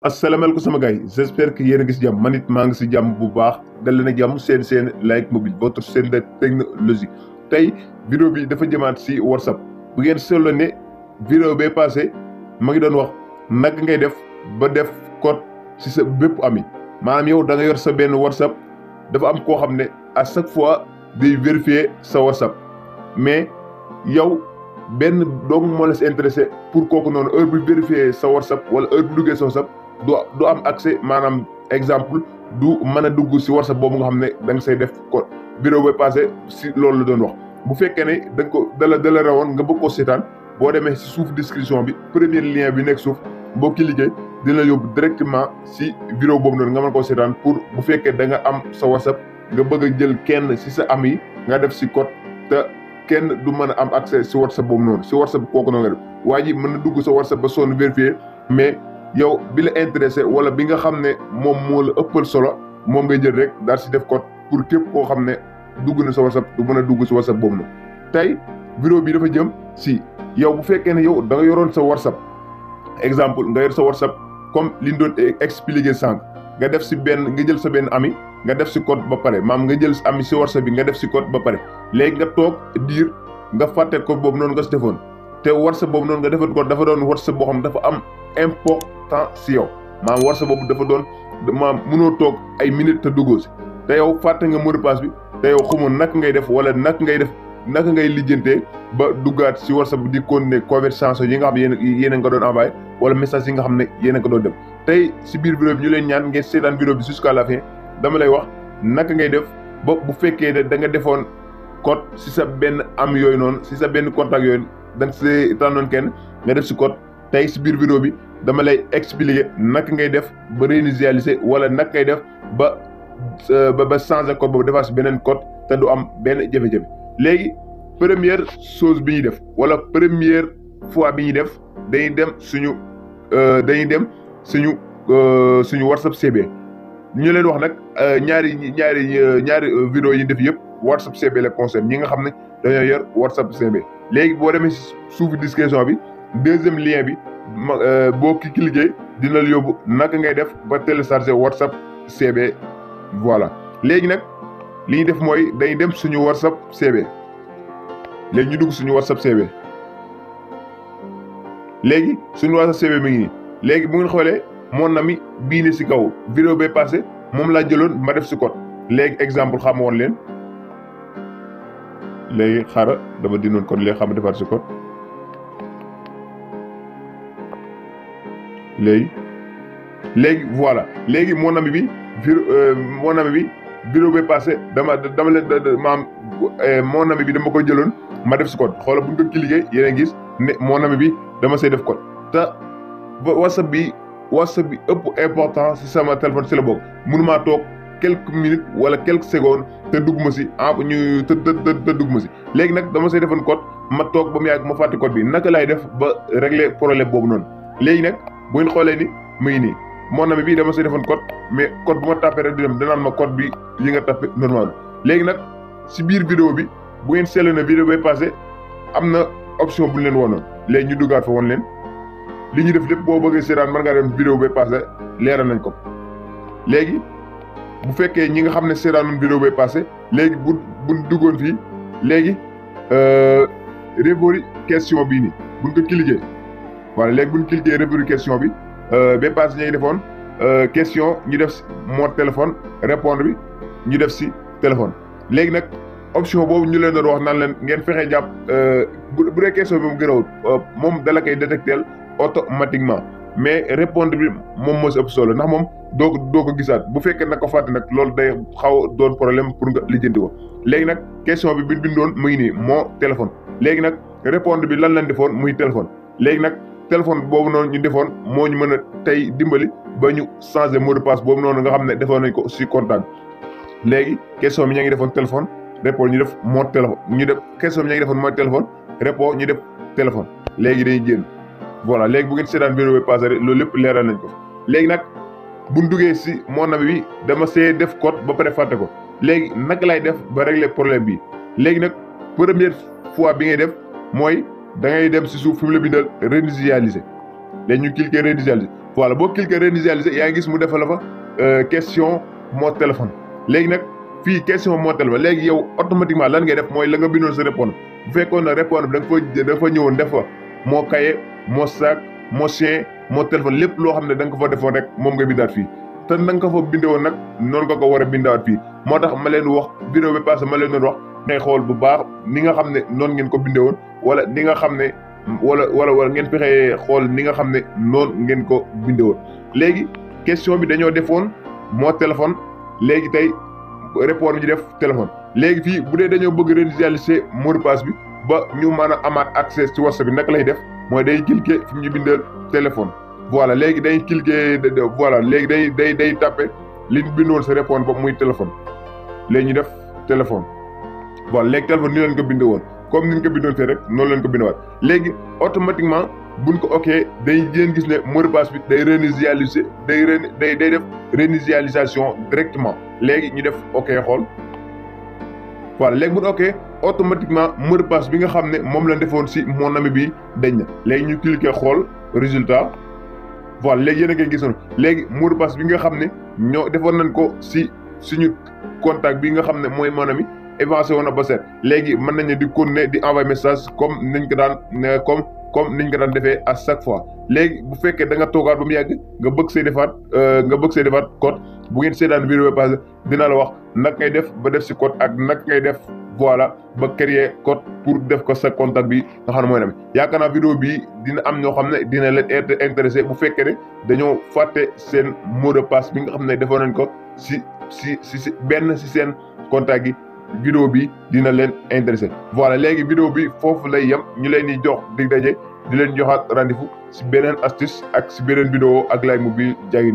asalaamaaleykum sama gars yi j'espère que yéen a ngi si jàmm man it maa ngi si jàmm bu baax dal leen a jàmm seen Like Mobile votre chaîne de technologie tey vidéo bi dafa jëmaat si WhatsApp bu ngeen seetloo ne vidéo bee passé ma ngi doon wax naka ngay def ba def code si sa bépp ami maanaam yow da nga yor sa benn WhatsApp dafa am koo xam ne à chaque fois day vérifier sa WhatsApp mais yow benn dong moo la si intéressé pour kooku noonu heure bu vérifier sa WhatsApp wala heure bu duggee sa WhatsApp du am accès maanaam exemple du mën a dugg si WhatsApp boobu nga xam ne da nga say def code vidéo ba passé si loolu la doon wax bu fekkee ne da nga ko dala rawoon nga bëgg ko seetaan boo demee si suuf description bi premier lien bi nekk suuf boo ki liggéey dina la yóbbu directement si vidéo boobu noonu nga mën koo seetaan pour bu fekkee da nga am sa WhatsApp nga bëgg a jël kenn si sa am yi nga def si code te kenn du mën a am accès si WhatsApp boobu noonu si WhatsApp kooku noonu nga def waa ji mën na dugg sa WhatsApp ba sonn vérifier mais yow bi la intéressé wala bi nga xam ne moom moo la ëppal solo moom ngay jël rek daal si def code pour képp koo xam ne dugg na sa WhatsApp du mën a dugg si WhatsApp boobu noonu. tey vidéo bi dafa jëm si yow bu fekkee ne yow da nga yoroon sa WhatsApp exemple nga yor sa WhatsApp comme li ñu doon expliquer sànq nga def si benn nga jël sa benn ami nga def si code ba pare maam nga jël ami si WhatsApp bi nga def si code ba pare léegi nga toog diir nga fàtte code boobu noonu nga si defoon te WhatsApp boobu noonu nga defoon code dafa doon WhatsApp boo xam dafa am important si yow maam WhatsApp boobu dafa doon maam mënoo toog ay minutes te duggoo si te yow fàtte nga mot de passe bi te yow xamoon naka ngay def wala naka ngay lijjantee ba duggaat si WhatsApp bi di continuer conversation yi nga xam ne yéen a nga doon envoyé wala message yi nga xam ne yéen a nga doon dem tey si biir vidéo bi ñu leen ñaan ngeen seetaan vidéo bi jusqu'à la fin dama lay wax naka ngay def ba bu fekkee ne da nga defoon code si sa benn am yooyu noonu si sa benn contact yooyu da nga see tànnoon kenn nga def si code tey si biir vidéo bi dama lay expliquer naka ngay def ba réinitialiser wala naka ngay def ba changer code boobu defaat si beneen code te du am benn jafe-jafe léegi première chose bi ñuy def wala première fois bi ñuy def dañuy dem suñu WhatsApp CB ñu leen wax nag ñaari vidéo yi def yëpp WhatsApp CB la concerne ñi nga xam ne dañoo yor WhatsApp CB léegi boo demee suufu description bi deuxième lien bi boo cliquer dina la yóbbu naka ngay def ba télécharger WhatsApp CB voilà léegi nag li ñu def mooy day dem suñu WhatsApp CB léegi ñu dugg suñu WhatsApp CB léegi suñu WhatsApp CB mi ngi nii léegi bu ngeen xoolee mon ami bii ni si kaw vidéo bay passé moom laa jëloon ma def si code léegi exemple xam woon leen léegi xaaral dama dinoon code léegi xam nga defaat si code léegi voilà léegi mon ami bi vidéo bay passé dama leen maam mon ami bi dama ko jëloon ma def si code xoola bu ñu ko cliquer yéen a gis ne mon ami bi dama say def code te WhatsApp bi ëpp important si sama téléphone si la bokk mënumaa toog quelques minutes wala quelques secondes te dugg ma si te dugg ma si léegi nag dama say defoon code ma toog ba mu yàgg ma fàtte code bi naka laay def ba régler problème boobu noonu léegi nag bu ngeen xoolee ni mu ngi nii mon ami bi dama say defoon code mais code bu ma tapé rek di dem danaan ma code bi yi nga tapé normal léegi nag si biir vidéo bi bu ngeen seetlee ne vidéo bay passé am na option bu ñu leen woonoon léegi ñu duggaat fa woon leen li ñu def lépp boo bëggee seetaan mën ngaa dem vidéo bay passé leeral nañ ko léegi bu fekkee ñi nga xam ne seetaanoon vidéo bay passé léegi bu duggoon fii léegi répondre question bii nii buñ ko cliquer voilà léegi buñ cliquer répondre question bi bay passé ñu ngi defoon question ñu def si mot téléphone répondre bi ñu def si téléphone léegi nag option boobu ñu leen doon wax naan leen ngeen fexe jàpp bu dee question bi mu gërawut moom dala koy détecter automatiquement mais répondre bi moom moo si ëpp solo ndax moom doo ko gisaat bu fekkee nag ko fàtte nag loolu day xaw doon problème pour nga lijjanti ko léegi nag question bi bindoon muy nii moo téléphone léegi nag répondre bi lan lañ defoon muy téléphone léegi nag téléphone boobu noonu ñu defoon moo ñu mën a tey dimbali ba ñu changer mot de passe boobu noonu nga xam ne defoon nañ ko si contact léegi question bi ña ngi defoon téléphone répond ñu def moo téléphone ñu def question bi ña ngi defoon mooy téléphone répond ñu def téléphone léegi dañuy génn voilà léegi bu ngeen seetaan vidéo bi passé loolu lépp leeral nañ ko léegi nag buñ duggee si mon ami bi dama see def code ba pare fàtte ko léegi naka lay def ba régler problème bi léegi nag première fois bi ngay def mooy da ngay dem si suuf fi mu la bindal réinitialiser léegi ñu cliquer réinitialiser voilà boo cliquer réinitialiser yaa ngi gis mu defal la fa question mon téléphone léegi nag fii question mon téléphone léegi yow automatiquement lan ngay def mooy la nga bindoon sa répondre bu fekkoon ne répondre bi da nga fa ñëwoon def fa mon cahier mon sac mon chien mon téléphone lépp loo xam ne da nga ko fa defoon rek moom nga bindaat fii te na nga ko fa bindee woon nag noonu nga ko war a bindaat fii moo tax ma leen wax vidéo bi passé ma leen doon wax ngay xool bu baax ni nga xam ne noonu ngeen ko bindee woon wala ni nga xam ne wala ngeen fexee xool ni nga xam ne noonu ngeen ko bindee woon léegi question bi dañoo defoon mon téléphone léegi tey répondre ñu def téléphone léegi fii bu dee dañoo bëgg réinitialiser mot de passe bi ba ñu mën a amaat accès ci WhatsApp bi naka lay def mooy day cliquer fi ñu bindal téléphone voilà léegi day cliquer voilà léegi day tapé li ñu bindoon sa répondre boobu muy téléphone léegi ñu def téléphone voilà léegi téléphone ni leen ko bindee woon comme ni ñu ko bindoon fii rek noonu leen ko bindewaat léegi automatiquement buñ ko ok day ngeen gis ne mot de passe bi day réinitialiser day def réinitialisation directement léegi ñu def ok xool voilà léegi bu ñu ok automatiquement mot de passe bi nga xam ne moom lañ defoon si mon ami bi dañ na léegi ñu cliquer xool résultat voilà léegi yéen a ngi gisoon léegi mot de passe bi nga xam ne ñoo defoon nañ ko si suñu contact bi nga xam ne mooy mon ami avancé woon na ba seet léegi mën nañu di continuer di envoyer message comme niñ ko daan comme niñ ko daan defee à chaque fois léegi bu fekkee da nga toogaat ba mu yàgg nga bëgg see defaat code bu ngeen seetaan vidéo bi passé dina la wax nag ngay def ba def si code ak nag ngay def voilà ba créer code pour def ko sa contact bi nga xam ne mooy na mi yaakaar naa vidéo bi dina am ñoo xam ne dina leen être intéressé bu fekkee ne dañoo fàtte seen mot de passe bi nga xam ne defoon nañ ko si benn si seen contact yi vidéo bi dina leen intéressé voilà léegi vidéo bi foofu lay yem ñu leen di jox dig daje di leen joxaat rendez-vous si beneen astuce ak si beneen vidéo ak Like Mobile jaa ngeen